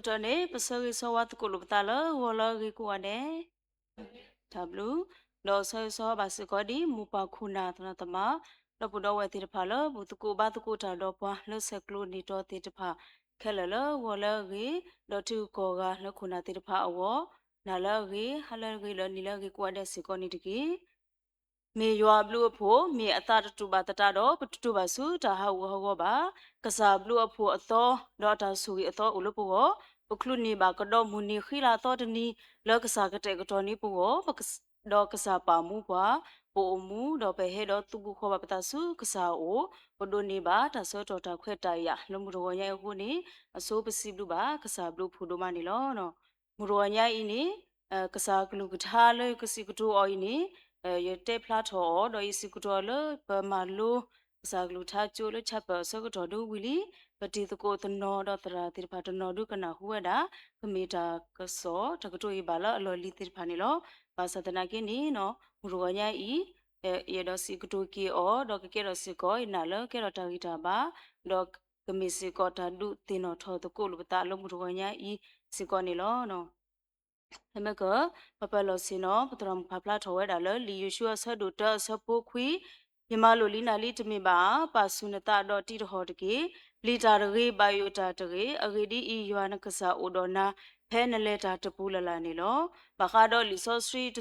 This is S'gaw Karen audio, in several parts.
တၢ်န့ၣ် ပဆၢဂ့ၤဆၢဝါသကိးလိာ်ပသးလၢဂီၤလၢအဂ့ၤကိးဂၤဒဲး, တၢ်ဘျုး, ဒီးဆၢဂ့ၤဆၢဝါဘၣ်စ့ၢ်ကီးဒ်မိၢ်ပၢ်ခိၣ်နၢ်သရၣ်သမါ ဒီပုၢ်ဒီဝဲၢ်သ့ၣ်တဖၣ်လၢ ဘူၣ်သကိးဘါသကိးတၢ်ဒီးပှၤလၢဆဲးကျိးနံၤတီၤသ့ၣ်တဖၣ် ခဲလၢာ်လၢဂီၤလၢအဂ့ၤ, ဒီးထံဂုၤကီၢ်ဂၤလၢခိၣ်နၢ်သ့ၣ်တဖၣ်အဂီၢ်, နၤလၢအဂ့ၤ, ဟါလၢအဂ့ၤ, လၢနံၤလၢအဂ့ၤကိးဂၤဒဲးစ့ၢ်ကီးန့ၣ်တက့ၢ်. မ့ၢ်ယွၤအဘျုးအဖှိၣ်, မ့ၢ်အသးတတူာ်ဘၣ်သတးဒီး ပတတူၢ်ဘၣ်ဆူတၢ်ဟးဂူာ်ဟးဂီၤဘၣ်. ကစၢ်အဘျုးအဖှိၣ်အသီ ဒီးတၢ်ဆိၣ်ဂ့ၤအသီအိၣ်လၢပဂီၢ်, ပချုးန့ၢ်ဘၣ်ကဒီးမုၢ်နံၤဃံလၤသီတနံၤ လၢကစၢ်ကတဲာ်ကတီၤန့ၢ်ပဂီၢ်, ဒီးကစၢ်ပာ်မူပှၤ, ပအိၣ်မူ, ဒီးပဟဲဒီးသုးဘူးဃီဘၣ်ပသးဆူကစၢ်အအိၣ်, ပဒိးန့ၢ်ဘၣ်တၢ်ဆၢကတီၢ်တၢ်ခွဲးတၢ်ယာ်လၢမုၢ်တဂီၤညါအံၤအဃိန့ၣ် အဆိပစံးဘျုးဘၣ်ကစၢ်အဘျုးအဖှိၣ်ဒိၣ်မးန့ၣ်လီၤ. မုၢ်တဂီၤညါအံၤန့ၣ် ကစၢ်ကလုၢ်ကထါလၢယကစံးကတိၤအီၤအံၤန့ၣ် ယတဲဖျါထီၣ်အီၤ ဒီးယစံးကတိၤအီၤလၢပမၤလိ ကစၢ်ကလုၢ်ကထါကၠိလၢ chapel အဆၢကတီၢ်ဒုဝံၤလံ, ပတံၤသကိးတနီၤဒီးသရၣ်သ့ၣ်တဖၣ်တနီၤဒုကနၢ်ဟူဝဲဒၣ် ကမ့ၢ်တၢ်ကစီၣ်တၢ်ကတိၤအံၤဘၣ်လၢအလီၢ်လံၤသ့ၣ်တဖၣ်န့ၣ်လီၤ. ဘၣ်ဆၣ်သနာ်က့န့ၣ် မုၢ်တဂီၤညါအံၤ ယအဲၣ်ဒိးစံးကတိၤက့ၤအီၤ ဒီးကကဲထီၣ်စ့ၢ်ကီး ယနာ်လၢကဲထီၣ်တၢ်ဂံၢ်တၢ်ဘါ, ဒီးကမ့ၢ်စ့ၢ်ကီးတၢ်ဒုးသ့ၣ်နီၣ်ထီၣ်သကိးလိာ်ပသးလၢမုၢ်တဂီၤညါအံၤစ့ၢ်ကီးန့ၣ်လီၤ. ဖဲမ့ၢ်က ပပာ်လီၤဆ့ၣ်နီၤ ပသရၣ်မုၣ်ဖးဖျါထီၣ်ဝဲဒၣ်လၢ လံာ်ယိၤၡူအဆၢဒိၣ်တၢအဆၢဖိခွံ, ယမၤလိာ်လံနၤလံတမ့ၢ်ဘၣ်ဧါ, ပာ်ဆူၣ်နသးဒီးတံးတဟီၣ်တက့ၢ်. ပျံၤတၢ်တဂ့ၤ, ဘၣ်ယိၣ်တၢ်တဂ့ၤ. အဂ့ၢ်ဒ်အံၤ, ယွၤနကစၢ်အိၣ်ဒီးနၤ ဖဲနလဲၤတၢ်တပူၤလၢ်လၢ်န့ၣ်လီၤ. ဘၣ်ဃးဒီးလံာ်စီဆှံတ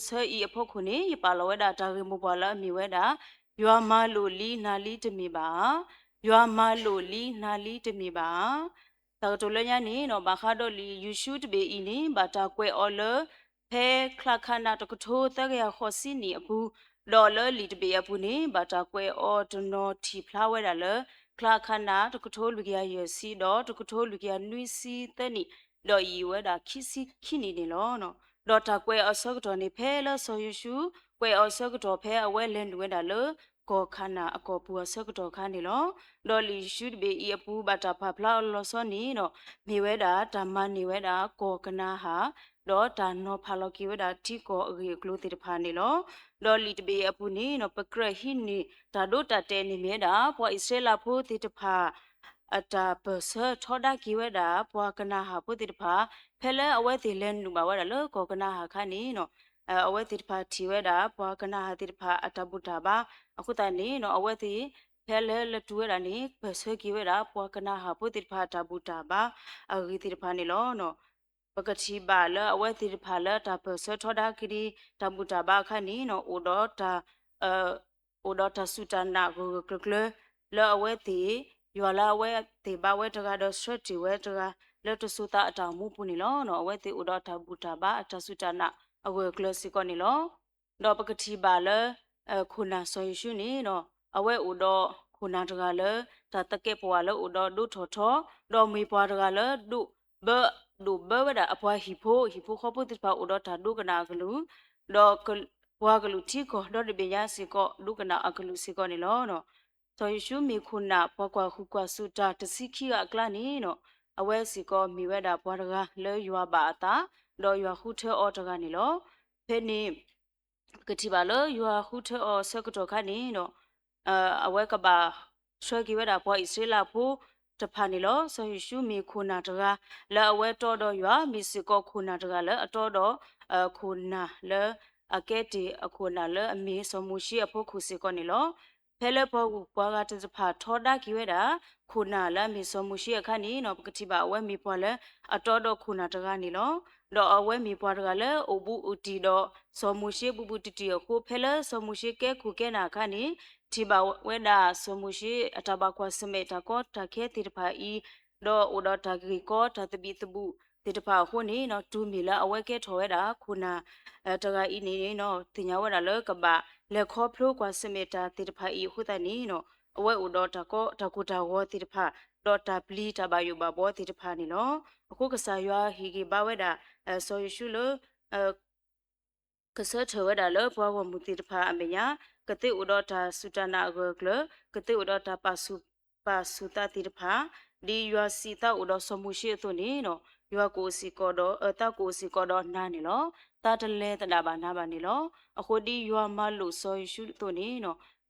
ဆၢအံၤအဖီခိၣ်န့ၣ် ယပာ်လီၤဝဲဒၣ်တၢ်ဂ့ၢ်မိၢ်ပှၢ်လၢအမ့ၢ်ဝဲဒၣ် ယွၤမၤလိာ်လံနၤလံတမ့ၢ်ဘၣ်ဧါ, ယွၤမၤလိာ်လံနၤလံတမ့ၢ်ဘၣ်ဧါ. တၢ်ကတိၤလၢညါန့ၣ် ဘၣ်ဃးဒီးလံာ်ယိၤၡူတဘ့ၣ်အံၤန့ၣ် ဘၣ်တၢ်ကွဲးအီၤလၢ ဖဲချါခးနးတကထိသၢကယၤဃိးဆံနံၣ်အပူၤ, ဒီးလၢလံာ်တဘ့ၣ်အပူၤန့ၣ် ဘၣ်တၢ်ကွဲးအီၤတနီၤထံၣ်ဖျါဝဲဒၣ်လၢ ချါခးနးတကထိလွံၢ်ကယၤယဲၢ်ဆံ ဒီးတကထိလွံၢ်ကယၤနွံဆံသၢနံၣ်, ဒီးယံာ်ဝဲဒၣ်ခံဆံခံနံၣ်န့ၣ်လီၤ. ဒီးတၢ်ကွဲးအီၤအဆၢကတီၢ်န့ၣ် ဖဲလၢစီၤယိၤၡူ ကွဲးအီၤအဆၢကတီၢ်ဖဲအဝဲလဲၤနုာ်ဝဲဒၣ်လၢ ကီၢ်ခၤနၣ်အကီၢ်ပူၤအဆၢကတီၢ်အခါန့ၣ်လီၤ. ဒီးလံာ်ယိၤၡူတဘ့ၣ်အံၤအပူၤ ဘၣ်တၢ်ပာ်ဖျါအီၤလီၤဆီန့ၣ်ဒီး မ့ၢ်ဝဲဒၣ်တၢ်မၤန့ၢ်ဝဲဒၣ်ကီၢ်ကနၤအၣ်, ဒီးတၢ်နီၤဖးလီၤက့ၤဝဲဒၣ်ထံကီၢ်အဂ့ၢ်အကျိၤသ့ၣ်တဖၣ်န့ၣ်လီၤ. ဒီးလံာ်တဘ့ၣ်အပူၤန့ၣ် ပကြၢးဟံးန့ၢ်တၢ်ဒိတၢ်တဲာ်န့ၣ်မ့ၢ်ဝဲဒၣ် ပှၤအံၣ်စရ့လးဖိသ့ၣ်တဖၣ် အတၢ်ပၢၢ်ဆၢထီဒါက့ၤဝဲဒၣ် ပှၤကနၤအၣ်ဖိသ့ၣ်တဖၣ် ဖဲလၢအဝဲသ့ၣ်လဲၤနုာ်ဘၣ်ဝဲဒၣ်လၢကီၢ်ကနၤအၣ်အခါန့ၣ် အဝဲသ့ၣ်တဖၣ်ထံၣ်ဝဲဒၣ် ပှၤကနၤအၣ်သ့ၣ်တဖၣ်အတၢ်ဘူၣ်တၢ်ဘါအဃိသတးန့ၣ် အဝဲသ့ၣ် ဖဲလၢလဲၤတုၤဝဲဒၣ်န့ၣ် ပၢၢ်ဆၢက့ၤဝဲဒၣ် ပှၤကနၤအၣ်ဖိသ့ၣ်တဖၣ်အတၢ်ဘူၣ်တၢ်ဘါအဂ့ၢ်သ့ၣ်တဖၣ်န့ၣ်လီၤ. ပကထံၣ်ဘၣ်လၢအဝဲသ့ၣ်တဖၣ်လၢတၢ်ပၢၢ်ဆၢထီဒါက့ၤတၢ်ဘူၣ်တၢ်ဘါအခါန့ၣ် အိၣ်ဒီးတၢ် အိၣ်ဒီးတၢ်စူၢ်တၢ်နာ်ဂၢၢ်ဂၢၢ်ကျၢၤကျၢၤ လၢအဝဲသ့ၣ် ယွၤလၢအဝဲသ့ၣ်ဘါဝဲတဂၤဒီးဆှၢတ့ၢ်ဝဲတဂၤ လၢတစိၤသးအတၢ်အိၣ်မူပူၤန့ၣ်လီၤ. အဝဲသ့ၣ်အိၣ်ဒီးတၢ်ဘူၣ်တၢ်ဘါအတၢ်စူၢ်တၢ်နာ်အဂၢၢ်အကျၢၤစ့ၢ်ကီးန့ၣ်လီၤ. ဒီးပကထံၣ်ဘၣ်လၢ ခိၣ်နၢ်စီၤယိၤၡူန့ၣ် အဝဲအိၣ်ဒီးခိၣ်နၢ်တဂၤလၢ တၢ်သကဲးပဝးလၢအိၣ်ဒီးဒိထီၣ်ထီ, ဒီးမ့ၢ်ပှၤတဂၤလၢဒိးဘၢ ဒိးဘၢဝဲဒၣ်အပှၤဟံၣ်ဖိ, ဟံၣ်ဖိဃီဖိသ့ၣ်တဖၣ်အိၣ်ဒီးတၢ်ဒိကနၣ်အကလုၢ်, ဒီးပှၤကလုာ်ထံကီၢ်ဒီတဘ့ၣ်ညါစ့ၢ်ကီး ဒိကနၣ်အကလုၢ်စ့ၢ်ကီးန့ၣ်လီၤ. စီၤယိၤၡူမ့ၢ်ခိၣ်နၢ်ပှၤကွၢ်ဃုာ်ကွၢ်စူၣ်တၢ်တဆံခံဂၤအကျါန့ၣ် အဝဲစ့ၢ်ကီးမ့ၢ်ဝဲဒၣ်ပှၤတဂၤလၢယွၤဘၣ်အသး, ဒီးယွၤဃုထၢအီၤတဂၤန့ၣ်လီၤ. ဖဲန့ၣ် ပကထံၣ်ဘၣ်လၢယွၤဃုထၢအီၤအဆၢကတီၢ်ခါန့ၣ် အဝဲကဘၣ်ဆှၢက့ၤဝဲဒၣ်ပှၤအံၣ်စရ့လးဖိတဖၣ်န့ၣ်လီၤ. စီၤယိၤၡူမ့ၢ်ခိၣ်နၢ်တဂၤလၢအဝဲတီဒီးယွၤ, မ့ၢ်စ့ၢ်ကီးခိၣ်နၢ်တဂၤလၢအတီဒီး ခိၣ်နၢ်လၢအကဲတ့ၢ်အခိၣ်နၢ်လၢအမ့ၢ်စီၤမိၤၡ့အဖီခိၣ်စ့ၢ်ကီးန့ၣ်လီၤ. ဖဲလၢပှၤဂုၤပှၤဂၤသ့ၣ်တဖၣ်ထီဒါက့ၤဝဲဒၣ် ခိၣ်နၢ်လၢအမ့ၢ်စီၤမိၤၡ့အခါန့ၣ် ပကထံၣ်ဘၣ်အဝဲမ့ၢ်ပှၤလၢအတီဒီးခိၣ်နၢ်တဂၤန့ၣ်လီၤ. ဒီးအဝဲမ့ၢ်ပှၤတဂၤလၢအိၣ်ဘူးအိၣ်တံၢ်ဒီးစီၤမိၤၡ့ဘူးဘူးတံၢ်တံၢ်အဃိ ဖဲလၢစီၤမိၤၡ့ကဲခိၣ်ကဲနၢ်အခါန့ၣ် ထံၣ်ဘၣ်ဝဲဒၣ်စီၤမိၤၡ့အတၢ်ဘၣ်ကွၢ်ဆၢၣ်မဲာ်တၢ်ကီတၢ်ခဲသ့ၣ်တဖၣ်အံၤ, ဒီးအိၣ်ဒီးတၢ်ဂ့ၢ်ကီတၢ်သဘံၣ်သဘုၣ်သ့ၣ်တဖၣ်အဃိန့ၣ် တုၤမ့ၢ်လၢအဝဲကဲထီၣ်ဝဲဒၣ်ခိၣ်နၢ် တဂၤအံၤန့ၣ် သ့ၣ်ညါဝဲဒၣ်လၢကဘၣ်လဲၤခီဖျိကွၢ်ဆၢၣ်မဲာ်တၢ်သ့ၣ်တဖၣ်အံၤအဃိသတးန့ၣ် အဝဲအိၣ်ဒီးတၢ်ကီတၢ်ကိၢ်တၢ်ဂီၤသ့ၣ်တဖၣ် ဒီးတၢ်ပျံၤတၢ်ဘၣ်ယိၣ်ဘၣ်ဘှီသ့ၣ်တဖၣ်န့ၣ်လီၤ. အဃိကစၢ်ယွၤဟ့ၣ်ဂံၢ်ဘါဝဲဒၣ် စီၤယိၤၡူလၢ ကဆၢထၢၣ်ဝဲဒၣ်လၢပှၤဂီၢ်မုၢ်သ့ၣ်တဖၣ်အမဲာ်ညါ ကသ့အိၣ်ဒီးတၢ်စူၢ်တၢ်နာ်အဂၢၢ်အကျၢၤ, ကသ့အိၣ်ဒီးတၢ်ပာ်ဆူၣ် ပာ်ဆူၣ်သးသ့ၣ်တဖၣ်, ဒ်ယွၤစံးသးအိၣ်ဒီးစီၤမိၤၡ့အသိးန့ၣ် ယွၤကအိၣ်စ့ၢ်ကီးဒီး သးကအိၣ်စ့ၢ်ကီးဒီးနၤန့ၣ်လီၤ. သးတလဲၤသဒၣ်ဘၣ်နၤဘၣ်န့ၣ်လီၤ. အဃိဒ်ယွၤမၤလိာ်စီၤယိၤၡူအသိးန့ၣ်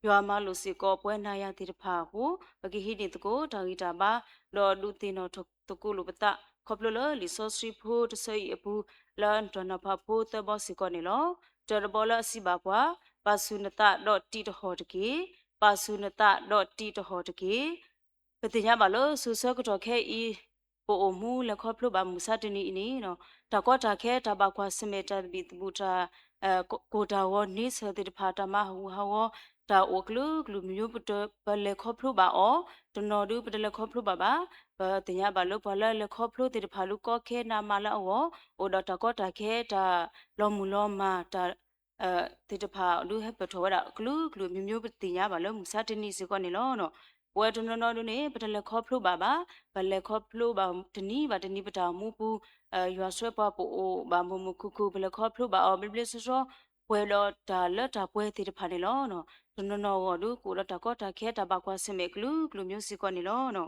ယွၤမၤလိာ်စ့ၢ်ကီးပဝဲနၤယၤသ့ၣ်တဖၣ်အဃိ ပကဟံးန့ၢ်သကိးတၢ်ဂံၢ်တၢ်ဘါ ဒီးဒုးသ့ၣ်နီၣ်ထီၣ်သကိးလိာ်ပသး ခီဖျိလၢလံာ်စီဆှံဖိတဆၢအံၤအပူၤ လၢတၢ်နီၤဖးဖိသၢဘီစ့ၢ်ကီးန့ၣ်လီၤ. တၢတဘီလၢအစံးဘၣ်ပှၤ, ပာ်ဆူၣ်နသးဒီးတံးတဟီၣ်တက့ၢ်. ပာ်ဆူၣ်နသးဒီးတံးတဟီၣ်တက့ၢ်. ပသ့ၣ်ညါဘၣ်လၢစိၤဆၢကတီၢ်ခဲအံၤ ပအိၣ်မူလဲၤခီဖျိဘၣ်မုၢ်ဆါတနံၤအံၤန့ၣ် တၢ်ကီတၢ်ခဲ တၢ်ဘၣ်ကွၢ်ဆၢၣ်မဲာ် တၢ်သဘံၣ်သဘုၣ် တၢ် ကိၢ်တၢ်ဂီၤန့ဆၢၣ်သ့ၣ်တဖၣ် တၢ်မၤဟးဂူာ်ဟးဂီၤ တၢ်အိၣ်ကလုာ်ကလုာ် မံၤမံၤ ပလဲၤခီဖျိဘၣ်အီၤ, တနီၤဒုပတလဲၤခီဖျိဘၣ်ဘၣ်. ပသ့ၣ်ညါဘၣ်လၢပှၤလၢလဲၤခီဖျိသ့ၣ်တဖၣ် ဒုးကီခဲနးမးလၢအဂီၢ် အိၣ်ဒီးတၢ်ကီတၢ်ခဲ တၢ်လီၤမုၢ်လီၤမၢ် တၢ် သ့ၣ်တဖၣ်ဒုးဟဲပၢၢ်ထီၣ်ဝဲဒၣ်ကလုာ်ကလုာ် မံၤမံၤ ပသ့ၣ်ညါဘၣ်လၢမုၢ်ဆါတနံၤစ့ၢ်ကီးန့ၣ်လီၤ. ပဝဲတနီၤနီၤဒုးန့ၣ် ပတလဲၤခီဖျိဘၣ်ဘၣ်, ပလဲၤခီဖျိဘၣ်တနံၤဘၣ်တနံၤ ပတၢ်အိၣ်မူပူၤ ယွၤဆှၢပှၤပအိၣ်ဘၣ်မုာ်မုာ်ခုၣ်ခုၣ် ပလဲၤခီဖျိဘၣ်အီၤဘျ့ဘျ့ဆှီဆှီ ပှဲၤဒီးတၢ်လၢတၢ်ပှဲၤသ့ၣ်တဖၣ်န့ၣ်လီၤ. တနီၤနီၤအဂီၢ်ဒုး ကအိၣ်ဒီးတၢ်ကီတၢ်ခဲ တၢ်ဘၣ်ကွၢ်ဆၢၣ်မဲာ်ကလုာ်ကလုာ် မျိုးစ့ၢ်ကီးန့ၣ်လီၤ.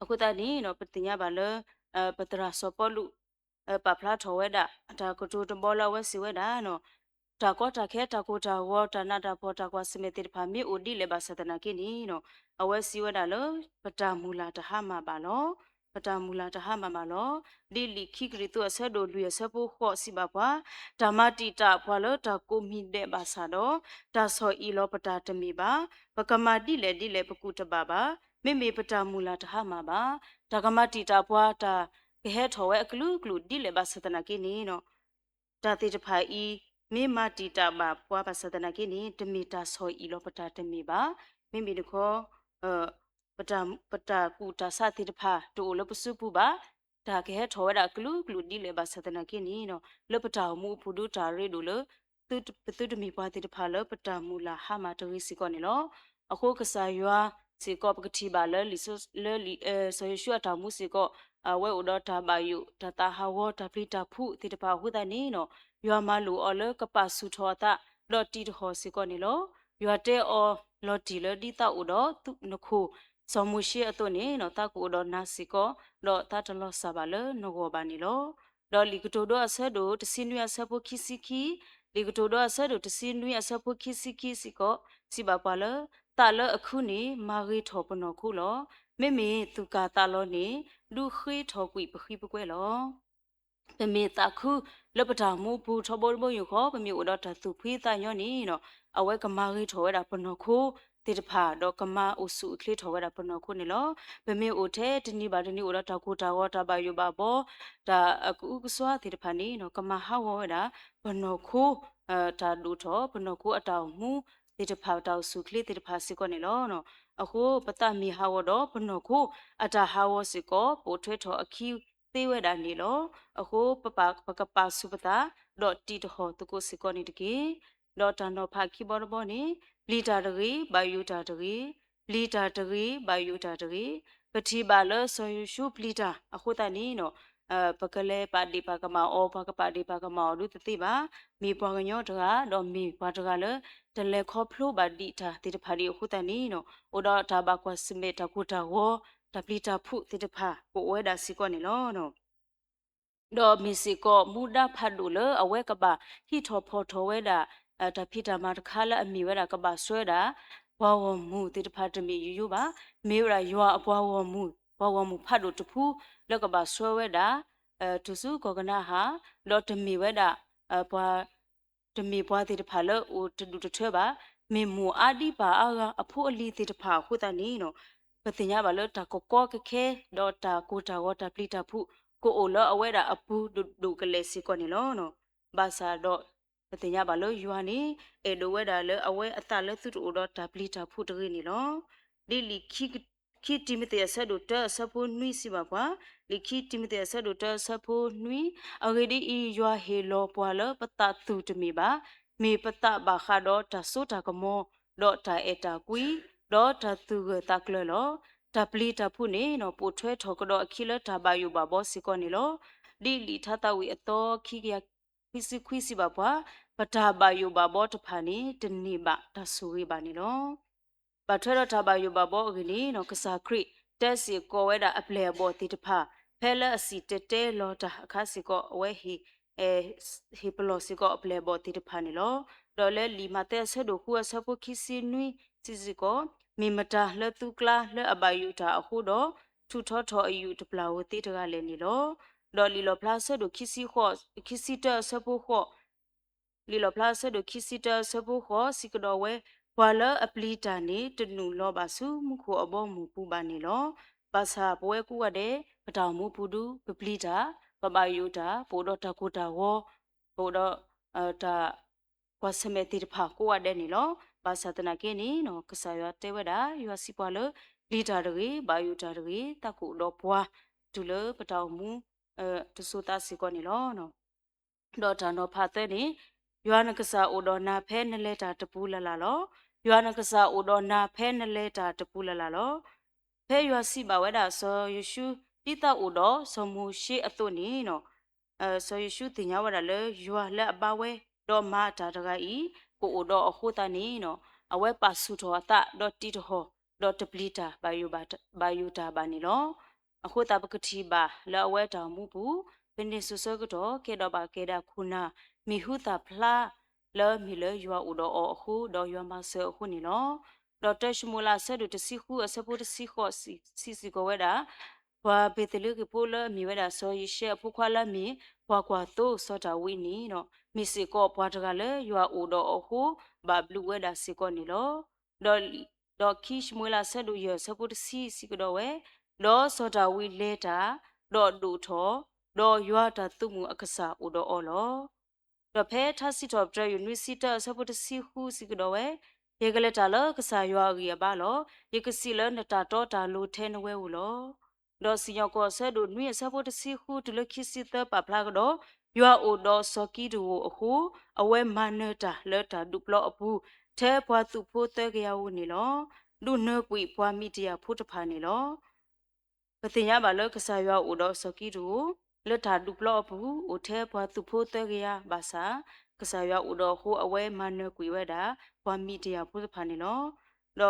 အဃိသတးန့ၣ် ပသ့ၣ်ညါဘၣ်လၢ ပသရၣ်စီၤပီလူး ပာ်ဖျါထီၣ်ဝဲဒၣ် အတၢ်ကတိၤတဘီလၢအဝဲစံးဝဲဒၣ် တၢ်ကီတၢ်ခဲ တၢ်ကိၢ်တၢ်ဂီၤ တၢ်နးတၢ်ဖှီၣ် တၢ်ကွၢ်ဆၢၣ်မဲာ်သ့ၣ်တဖၣ် မ့ၢ်အိၣ်ဒ်လဲၣ်ဘၣ်ဆၣ်သနာ်က့န့ၣ် အဝဲစံးဝဲဒၣ်လၢ ပတၢ်မုၢ်လၢ်တဟါမၢ်ဘၣ်လီၤ. ပတၢ်မုၢ်လၢ်တဟါမၢ်ဘၣ်လီၤ. ဒ်လံာ်ခံကရံၣ်သူးအဆၢဒိၣ်လွံၢ်အဆၢဖိဃိးစံးဘၣ်ပှၤ, တၢ်မၤတံာ်တာ်ပှၤလၢတၢ်ကိးမံၤဒဲးဘၣ်ဆၣ်ဒီး တၢ်ဆီၣ်အံၣ်လီၤပတၢ်တမ့ၢ်ဘၣ်. ပကမၤဒ်လဲၣ်ဒ်လဲၣ် ပကူၣ်တဘၣ်ဘၣ်. မ့မ့ၢ်ပတၢ်မုၢ်လၢ်တဟါမၢ်ဘၣ်. တၢ်ကမၤတံာ်တာ်ပှၤ တၢ်ကဟဲထီၣ်ဝဲအကလုာ်ကလုာ်ဒ်လဲၣ်ဘၣ်ဆၣ်သနာ်က့န့ၣ် တၢ်သ့ၣ်တဖၣ်အံၤ မ့ၢ်မၤတံာ်တာ်ဘၣ်ပှၤဘၣ်ဆၣ်သနာ်က့န့ၣ် တမ့ၢ်တၢ်ဆီၣ်အံၣ်လီၤပတၢ်တမ့ၢ်ဘၣ်. မ့မ့ၢ်တခီ ပတၢ်ကူၣ်တၢ်ဆးသ့ၣ်တဖၣ် တအိၣ်လၢပစုပူၤဘၣ်. တၢ်ကဟဲထီၣ်ဝဲဒၣ်ကလုာ်ကလုာ်ဒ်လဲၣ်ဘၣ်ဆၣ်သနာ်က့န့ၣ် လၢပတၢ်အိၣ်မူအပူၤဒုး တၢ်ရ့ဒိၣ်လၢ ပသုတမ့ၢ်ပှၤသ့ၣ်တဖၣ်လၢပတၢ်မုၢ်လၢ်ဟါမၢ်တဂ့ၤစ့ၢ်ကီးန့ၣ်လီၤ. အဃိကစၢ်ယွၤစ့ၢ်ကီး ပကထံၣ်ဘၣ်လၢ လံာ်စီၤယိၤၡူအတၢ်မူစ့ၢ်ကီး အဝဲအိၣ်ဒီးတၢ်ဘၣ်ယိၣ် တၢ်သးဟးဂီၤ တၢ်ပျံၤတၢ်ဖုးသ့ၣ်တဖၣ်အဃိသတးန့ၣ် ယွၤမၤလိာ်အီၤလၢကပာ်ဆူၣ်ထီၣ်အသး ဒီးတံာ်တဟီၣ်စ့ၢ်ကီးန့ၣ်လီၤ. ယွၤတဲအီၤလီၤတံၢ်လၢ ဒ်သးအိၣ်ဒီးနခိၣ် စီၤမိၤၡ့အသိးန့ၣ် သးကအိၣ်ဒီးနၤစ့ၢ်ကီး ဒီးသးတလီၤစၢ်ဘၣ်လၢနဂီၢ်ဘၣ်န့ၣ်လီၤ. ဒီးလံာ်ကတိၤဒိအဆၢဒိၣ်တဆံနွံအဆၢဖိခံဆံခံ, လံာ်ကတိၤဒိအဆၢဒိၣ်တဆံနွံအဆၢဖိခံဆံခံစ့ၢ်ကီး စံးဘၣ်ပှၤလၢ သးလၢအခုန့ၣ် မၤဂ့ၤထီၣ်ပနီၢ်ခိလီၤ. မ့မ့ၢ်သူၣ်ကၢ်သးလီၤန့ၣ် ဒုးဃ့ထီၣ်ကွံာ်ပဃံပကွဲလီၤ. ပမ့ၢ်သးခုလၢပတၢ်မူပူၤထီဘိတဘိယူၢ်ဃီ ပမ့ၢ်အိၣ်ဒီးတၢ်သူၣ်ဖှံသးညီန့ၣ် အဝဲကမၤဂ့ၤထီၣ်ဝဲဒၣ်ပနီၢ်ခိသ့ၣ်တဖၣ် ဒီးကမၤအိၣ်ဆူၣ်အိၣ်ချ့ထီၣ်ဝဲဒၣ်ပနီၢ်ခိန့ၣ်လီၤ. ပမ့ၢ်အိၣ်ထဲတနံၤဘၣ်တနံၤ အိၣ်ဒီးတၢ်ကိၢ်တၢ်ဂီၤ တၢ်ဘၣ်ယိၣ်ဘၣ်ဘီ တၢ်အကအုကစွါသ့ၣ်တဖၣ်န့ၣ် ကမၤဟးဂီၤဝဲဒၣ် ပနီၢ်ခိ တၢ်ဒိၣ်ထီၣ် ပနီၢ်ခိအတၢ်အိၣ်မူသ့ၣ်တဖၣ် တၢ်အိၣ်ဆူၣ်အိၣ်ချ့သ့ၣ်တဖၣ်စ့ၢ်ကီးန့ၣ်လီၤ. အဃိပသးမ့ၢ်ဟးဂီၤဒီး ပနီၢ်ခိအတၢ်ဟးဂီၤစ့ၢ်ကီး ပိာ်ထွဲထီၣ်အခံသ့ဝဲဒၣ်န့ၣ်လီၤ. အဃိပကပာ်ဆူၣ်ပသး ဒီးတံာ်တဟီၣ်သကိးစ့ၢ်ကီးန့ၣ်တက့ၢ်. ဒီးတၢ်နီၤဖးခံဘီတဘီန့ၣ် ပျံၤတၢ်တဂ့ၤ, ဘၣ်ယိၣ်တၢ်တဂ့ၤ, ပျံၤတၢ်တဂ့ၤ, ဘၣ်ယိၣ်တၢ်တဂ့ၤ. ပထံၣ်ဘၣ်လၢစီၤယိၤၡူပျံၤတၢ်အဃိသတးန့ၣ် ပကလဲၤပာ်ဒ့ၣ်ပာ်ကမၣ်အီၤ ပှၤကပာ်ဒ့ၣ်ပာ်ကမၣ်အီၤဒုးတသ့ဘၣ်. မ့ၢ်ပှၤကညီတဂၤ ဒီးမ့ၢ်ပှၤတဂၤလၢ တလဲၤခီဖျိဘၣ်ဒံးတၢ်သ့ၣ်တဖၣ်ဒံးအဃိသတးန့ၣ် အိၣ်ဒီးတၢ်ဘၣ်ကွၢ်ဆၢၣ်မဲာ် တၢ်ကိၢ်တၢ်ဂီၤ တၢ်ပျံၤတၢ်ဖုးသ့ၣ်တဖၣ် ကအိၣ်ဝဲဒၣ်စ့ၢ်ကီးန့ၣ်လီၤ. ဒီးမ့ၢ်စ့ၢ်ကီးမူဒါဖးဒိၣ်လၢအဝဲကဘၣ်ဟံးထီၣ်ဖီၣ်ထီၣ်ဝဲဒၣ် တၢ်ဖံးတၢ်မၤတခါလၢအမ့ၢ်ဝဲဒၣ်ကဘၣ်ဆှၢဝဲဒၣ် ပှၤဂီၢ်မုၢ်သ့ၣ်တဖၣ်တမ့ၢ်ယိယိဘၣ်. မ့ၢ်ဝဲဒၣ်ယွၤအပှၤဂီၢ်မုၢ်, ပှၤဂီၢ်မုၢ်ဖးဒိၣ်တဖုလၢကဘၣ်ဆှၢဝဲဒၣ် တုၤဆူကီၢ်ကနၤအၣ်, ဒီးတမ့ၢ်ဝဲဒၣ် ပှၤ တမ့ၢ်ပှၤသ့ၣ်တဖၣ်လၢအိၣ်တဒူၣ်တထၢဘၣ်, မ့ၢ်မိၢ်အါဒံပၢ်အါဂၤအဖိအလံၤသ့ၣ်တဖၣ်အဃိသတးန့ၣ် ပသ့ၣ်ညါဘၣ်လၢတၢ်ကကီကခဲ ဒီးတၢ်ကိၢ်တၢ်ဂီၤတၢ်ပျံၤတၢ်ဖုး ကအိၣ်လၢအဝဲဒၣ်အပူၤဒိၣ်ဒိၣ်ကလဲာ်စ့ၢ်ကီးန့ၣ်လီၤ. ဘၣ်ဆၣ်ဒီး ပသ့ၣ်ညါဘၣ်လၢယွၤန့ၣ် အဲၣ်ဒိးဝဲဒၣ်လၢအဝဲအသးလၢသုတအိၣ်ဒီးတၢ်ပျံၤတၢ်ဖုးတဂ့ၤန့ၣ်လီၤ. ဒ်လံာ် ခံတံၤမသ့းအဆၢဒိၣ်တၢအဆၢဖိနွံစံးဘၣ်ပှၤ, လံာ်ခံတံၤမသ့းအဆၢဒိၣ်တၢအဆၢဖိနွံ, အဂ့ၢ်ဒ်အံၤ, ယွၤဟ့ၣ်လီၤပှၤလၢပသးသူၣ်တမ့ၢ်ဘၣ်, မ့ၢ်ပသးဘၣ်ဃးဒီးတၢ်စိတၢ်ကမီၤ, ဒီးတၢ်အဲၣ်တၢ်ကွံ, ဒီးတၢ်သူၣ်ဂၢၢ်သးကျၢၤလီၤ. တၢ်ပျံၤတၢ်ဖုးန့ၣ် ပိာ်ထွဲထီၣ်ကဒီးအခံလၢတၢ်ဘၣ်ယိၣ်ဘၣ်ဘီစ့ၢ်ကီးန့ၣ်လီၤ. ဒ်လံာ်ထါသးဝံၣ်အသီခံကယၤခွံဆံခွံစံးဘၣ်ပှၤ, ပတၢ်ဘၣ်ယိၣ်ဘၣ်ဘီတဖၣ်န့ၣ် တန့ၢ်ဘၣ်တၢ်ဆိၣ်ဂ့ၤဘၣ်န့ၣ်လီၤ. ဘၣ်ထွဲဒီးတၢ်ဘၣ်ယိၣ်ဘၣ်ဘီအဂ့ၢ်န့ၣ် ကစၢ်ခရံာ်တဲစ့ၢ်ကီးဝဲဒၣ်အပျဲၢ်အဘီၣ်သ့ၣ်တဖၣ်, ဖဲလၢအစံၣ်တဲၤတဲလီၤတၢ်အခါစ့ၢ်ကီး အဝဲ ဟ့ၣ်ပလီၢ်စ့ၢ်ကီးအပျဲၢ်အဘီၣ်သ့ၣ်တဖၣ်န့ၣ်လီၤ. ဒီးလၢလံာ်မးသဲအဆၢဒိၣ်ဃုအဆၢဖိခံဆံနွံစံးစ့ၢ်ကီး, မ့ၢ်မတၤလၢသုကျါလၢအဘၣ်ယိၣ်တၢ်အဃိဒီး, ထူးထီးထီၣ်အယူာ်တပျၢ်ဧိၤသ့တဂၤလဲၣ်န့ၣ်လီၤ. ဒီးလံာ်လီၣ်ဖျါအဆၢဒိၣ်ခံဆံဃိး, ခံဆံတၢအဆၢဖိဃိး, လံာ်လီၣ်ဖျါအဆၢဒိၣ်ခံဆံတၢအဆၢဖိဃိး စံးကဒီးဝဲ, ပှၤလၢအပျံၤတၢ်န့ၣ် တနုာ်လီၤဘၣ်ဆူမူခိၣ်အဘီအမုၢ်ပူၤဘၣ်န့ၣ်လီၤ. ဘၣ်ဆၣ်ပဝဲကိးဂၤဒဲး ပတၢ်အိၣ်မူပူၤဒု ပပျံၤတၢ်, ပဘၣ်ယိၣ်တၢ်, ပအိၣ်ဒီးတၢ်ကိၢ်တၢ်ဂီၤ, ပအိၣ်ဒီး တၢ်ကွၢ်ဆၢၣ်မဲာ်သ့ၣ်တဖၣ်ကိးဂၤဒဲးန့ၣ်လီၤ. ဘၣ်ဆၣ်သနာ်က့န့ၣ် ကစၢ်ယွၤတဲဝဲဒၣ် ယွၤစံးပှၤလၢ ပျံၤတၢ်တဂ့ၤ, ဘၣ်ယိၣ်တၢ်တဂ့ၤ, တၢ်ကအိၣ်ဒီးပှၤ တုၤလၢပတၢ်အိၣ်မူ တစိၤသးစ့ၢ်ကီးန့ၣ်လီၤ. ဒီးတၢ်နီၤဖးသၢန့ၣ်, ယွၤနကစၢ်အိၣ်ဒီးနၤဖဲနလဲၤတၢ်တပူၤလၢ်လၢ်လီၤ. ယွၤနကစၢ်အိၣ်ဒီးနၤဖဲနလဲၤတၢ်တပူၤလၢ်လၢ်လီၤ. ဖဲယွၤစံးဘၣ်ဝဲဒၣ်စီၤယိၤၡူ ဒ်သိးအိၣ်ဒီးစီၤမိၤၡ့အသိးန့ၣ် စီၤယိၤၡူသ့ၣ်ညါဝဲဒၣ်လၢ ယွၤလၢအဘါဝဲ ဒီးမၤအတၢ်တဂၤအံၤ ကအိၣ်ဒီးအဃိသတးန့ၣ် အဝဲပာ်ဆူၣ်ထီၣ်အသး ဒီးတံးတဟီၣ် ဒီးတပျံၤတၢ် ဘၣ်ယိၣ်တၢ်ဘၣ်န့ၣ်လီၤ. အဃိသတးပကထံၣ်ဘၣ်လၢအဝဲတၢ်အိၣ်မူပူၤ ဖဲန့ၣ်စိၤဆၢကတီၢ် ကဲထီၣ်ဘၣ်က့ၤဒၣ်ခိၣ်နၢ် မံၤဟူသၣ်ဖျါ လၢအမ့ၢ်လၢယွၤအိၣ်ဒီးအီၤအဃိ ဒီးယွၤမၤစၢၤအဃိန့ၣ်လီၤ. ဒီးတၢၡမူၤအ့လးအဆၢဒိၣ်တဆံဃုအဆၢဖိတဆံဃိး စံးစ့ၢ်ကီးဝဲဒၣ် ပှၤဘ့းသလ့ဃ့ၣ်ဖိလၢအမ့ၢ်ဝဲဒၣ်စီၤယံၤၡဲအဖိခွါလၢအမ့ၢ် ပှၤကွၢ်သိစီၤဒၤဝံးန့ၣ် မ့ၢ်စ့ၢ်ကီးပှၤတဂၤလၢယွၤအိၣ်ဒီးအီၤအဃိ ဘၣ်ဘျုးဝဲဒၣ်စ့ၢ်ကီးန့ၣ်လီၤ. ဒီး ဒီးခံၡမူၤအ့လးအဆၢဒိၣ်ယဲၢ်အဆၢဖိတဆံစံးကဒီးဝဲ, ဒီးစီၤဒၤဝံးလဲၤတၢ်, ဒီးဒိၣ်ထီၣ်, ဒီးယွၤတၢ်သုးမုၢ်အကစၢ်အိၣ်ဒီးအီၤလီၤ. ဒီးဖဲထါစံးထီၣ်ပတြၢၤယိာ်နွံဆံတၢအဆၢဖိတဆံဃုစံးကဒီးဝဲ, ယကလဲၤတၢ်လၢကစၢ်ယွၤအဂံၢ်အဘါလီၤ. ယကစံးလၢနတၢ်တီတၢ်လိၤထဲနဝဲဧိၤလီၤ. ဒီးစံၣ်ညီၣ်ကွီၢ်အဆၢဒိၣ်နွံအဆၢဖိတဆံဃုတုၤလၢခံဆံသၢပာ်ဖျါကဒီး, ယွၤအိၣ်ဒီးစီၤကံးဒဧိၣ်အဃိ, အဝဲမၤနၢၤတၢ်လၢတၢ်ဒုးပျီအပူၤ, ထဲပှၤသုးဖိသၢကယၤဧိၤန့ၣ်လီၤ. ဒုးနၢၤကွံာ်ပှၤမံးဒယၣ်ဖိတဖၣ်န့ၣ်လီၤ. ပသ့ၣ်ညါဘၣ်လၢကစၢ်ယွၤအိၣ်ဒီးစီၤကံးဒဧိၣ် လၢတၢ်ဒုးပျီအပူၤ အိၣ်ထဲပှၤသုးဖိသၢကယၤဘၣ်ဆၣ်, ကစၢ်ယွၤအိၣ်ဒီးအဃိ အဝဲမၤနၢၤကွံာ်ဝဲဒၣ် ပှၤမံးဒယၣ်ဖိတဖၣ်န့ၣ်လီၤ. ဒီ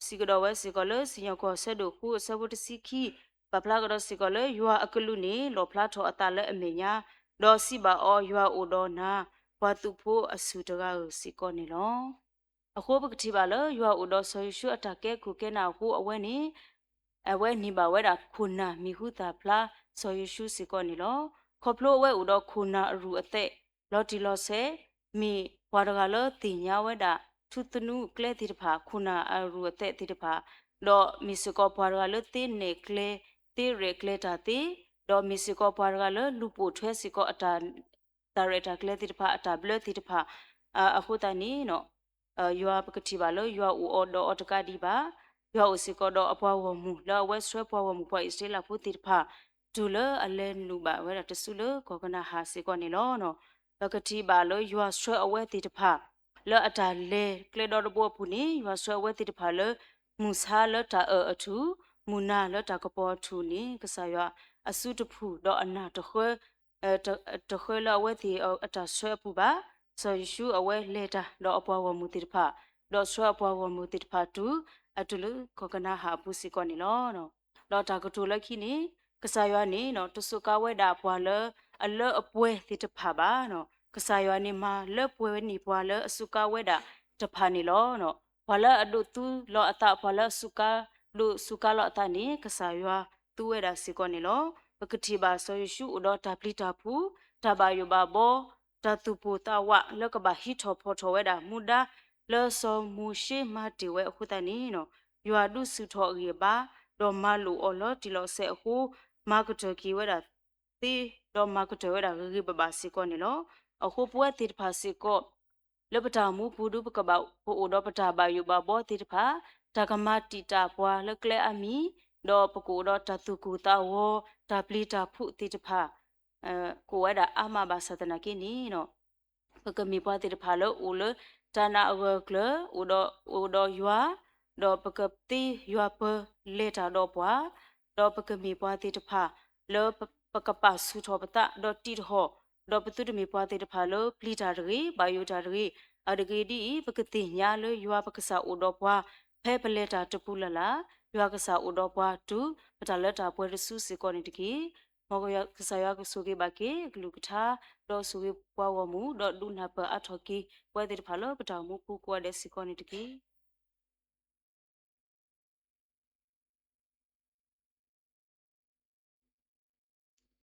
းစံးကဒီးဝဲစ့ၢ်ကီးလၢ စံၣ်ညီၣ်ကွီၢ်အဆၢဒိၣ်ဃုအဆၢဖိတဆံခံ, ပာ်ဖျါကဒီးစ့ၢ်ကီးလၢ ယွၤအကလူးန့ၣ် လီၣ်ဖျါထီၣ်အသးလၢအမဲာ်ညါ, ဒီးစံးဘၣ်အီၤ, ယွၤအိၣ်ဒီးနၤ, ပှၤသုးဖိအဆူၣ်တဂၤဧၢ စ့ၢ်ကီးန့ၣ်လီၤ. အဃိပကထံၣ်ဘၣ်လၢ ယွၤအိၣ်ဒီးစီၤယိၤၡူအတၢ်ကဲခိၣ်ကဲနၢ်အဃိ အဝဲန့ၣ် အဝဲန့ၢ်ဘၣ်ဝဲဒၣ်ခိၣ်နၢ်မံၤဟူသၣ်ဖျါ စီၤယိၤၡူစ့ၢ်ကီးန့ၣ်လီၤ. ခီဖျိအဝဲအိၣ်ဒီးခိၣ်နၢ်အရူၢ်အသဲး လီၤတံၢ်လီၤဆဲး, မ့ၢ်ပှၤတဂၤလၢသ့ၣ်ညါဝဲဒၣ် ထူသနူကျဲသ့ၣ်တဖၣ်, ခိၣ်နၢ်အရူၢ်အသဲးသ့ၣ်တဖၣ်, ဒီးမ့ၢ်စ့ၢ်ကီးပှၤတဂၤလၢသ့နဲၣ်ကျဲ, သ့ရဲၣ်ကျဲၤတၢ်သ့, ဒီးမ့ၢ်စ့ၢ်ကီးပှၤတဂၤလၢလူၤပိာ်ထွဲစ့ၢ်ကီးအတၢ် တၢ်ရဲၣ်တၢ်ကျဲၤသ့ၣ်တဖၣ်, အတၢ်ဘျၢသ့ၣ်တဖၣ်, အဃိသတးန့ၣ် ယွၤပကထံၣ်ဘၣ်လၢယွၤအိၣ်အီၤဒီးအီၤတကးဒံးဘၣ်, ယွၤအိၣ်စ့ၢ်ကီးဒီးအပှၤဂီၢ်မုၢ် လၢအဝဲဆှၢပှၤဂီၢ်မုၢ်ပှၤအံၣ်စရ့လးဖိသ့ၣ်တဖၣ် တုၤလၢအလဲၤနုာ်ဘၣ်ဝဲဒၣ်တစုလၢကီၢ်ကနၤအၣ်စ့ၢ်ကီးန့ၣ်လီၤ. ပကထံၣ်ဘၣ်လၢယွၤဆှၢအဝဲသ့ၣ်တဖၣ် လၢအတၢ်လဲၤကျဲဒီတဘိအပူၤန့ၣ် ယွၤဆှၢအဝဲသ့ၣ်တဖၣ်လၢ မုၢ်ဆါလၢတၢ်အၢၣ်အထူၣ်, မုၢ်နၤလၢတၢ်ကပီၤအထူၣ်န့ၣ် ကစၢ်ယွၤအစုတဖုၣ်ဒီးအနၢ်တဃၢ တဃၢလၢအဝဲသ့ၣ်အတၢ်ဆှၢအပူၤဘၣ်. စီၤယိၤၡူအဝဲလဲၤတၢ်ဒီးအပှၤဂီၢ်မုၢ်သ့ၣ်တဖၣ်, ဒီးဆှၢအပှၤဂီၢ်မုၢ်သ့ၣ်တဖၣ်တုၤ အတုၤလၢကီၢ်ကနၤအၣ်အပူၤစ့ၢ်ကီးန့ၣ်လီၤ. ဒီးတၢ်ကတိၤလၢခံန့ၣ် ကစၢ်ယွၤန့ၣ် တစူးကါဝဲဒၣ်ပှၤလၢအလၢအပှဲၤသ့ၣ်တဖၣ်ဘၣ်. ကစၢ်ယွၤန့ၣ်မၤလၢပှဲၤန့ၢ်ပှၤလၢအစူးကါဝဲဒၣ်တဖၣ်န့ၣ်လီၤ. ပှၤလၢအဒိးသူလီၤအသး, ပှၤလၢအစူးကါ, ဒိးစူးကါလီၤအသးန့ၣ် ကစၢ်ယွၤသူဝဲဒၣ်စ့ၢ်ကီးန့ၣ်လီၤ. ပကထံၣ်ဘၣ်စီၤယိၤၡူအိၣ်ဒီးတၢ်ပျံၤတၢ်ဖုး, တၢ်ဘၣ်ယိၣ်ဘၣ်ဘီ, တၢ်သူၣ်ပိၢ်သးဝးလၢကဘၣ်ဟံးထီၣ်ဖီၣ်ထီၣ်ဝဲဒၣ်မူဒါ လၢစီၤမိၤၡ့မၤတ့ၢ်ဝဲအဃိသတးန့ၣ် ယွၤဒုးဆူၣ်ထီၣ်အဂံၢ်အဘါ, ဒီးမၤလိာ်အီၤလီၤတံၢ်လီၤဆဲးအဃိ, မၤကတၢၢ်က့ၤဝဲဒၣ်သ့, ဒီးမၤကတၢၢ်ဝဲဒၣ်ဂ့ၤဂ့ၤဘၣ်ဘၣ်စ့ၢ်ကီးန့ၣ်လီၤ. အဃိပဝဲသ့ၣ်တဖၣ်စ့ၢ်ကီး လၢပတၢ်အိၣ်မူပူၤဒု ပကဘၣ် ပအိၣ်ဒီးပတၢ်ဘၣ်ယိၣ်ဘၣ်ဘီသ့ၣ်တဖၣ်, တၢ်ကမၤတံာ်တာ်ပှၤလၢကျဲအါမံၤ, ဒီးပကအိၣ်ဒီးတၢ်သူၣ်ကိၢ်သးဂီၤ, တၢ်ပျံၤတၢ်ဖုးသ့ၣ်တဖၣ် ကအိၣ်ဝဲဒၣ်အါမးဘၣ်ဆၣ်သနာ်က့န့ၣ် ပကမ့ၢ်ပှၤသ့ၣ်တဖၣ်လၢအိၣ်လၢတၢ်နာ်အဂၢၢ်အကျၢၤ, အိၣ်ဒီးယွၤ, ဒီးပကသ့ယွၤပၢၤလဲၤတၢ်ဒီးပှၤ, ဒီးပကမ့ၢ်ပှၤသ့ၣ်တဖၣ်လၢပကပာ်ဆူၣ်ထီၣ်ပသးဒီးတံာ်တဟီၣ်, ဒီးပသုတမ့ၢ်ပှၤသ့ၣ်တဖၣ်လၢပျံၤတၢ်တဂ့ၤ, ဘၣ်ယိၣ်တၢ်တဂ့ၤ, အတဂ့ၤဒ်အံၤ, ပကသ့ၣ်ညါလၢယွၤပကစၢ်အိၣ်ဒီးပှၤ ဖဲပလဲၤတၢ်တပူၤလၢ်လၢ်, ယွၤကစၢ်အိၣ်ဒီးပှၤတုၤပတၢ်လၢတၢ်ပှဲၤတစုစ့ၢ်ကီးန့ၣ်တက့ၢ်. မ်ကစၢ်ယွၤကဆိၣ်ဂ့ၤဘၣ်က့ၤအကလုၢ်ကထါ, ဒီးဆိၣ်ဂ့ၤပှၤဂီၢ်မုၢ်, ဒီးဒုးနၢ်ပၢၢ်အါထီၣ်က့ၤ ပဝဲသ့ၣ်တဖၣ်လၢပတၢ်အိၣ်မူပူၤကိးဂၤဒဲးစ့ၢ်ကီးန့ၣ်တက့ၢ်.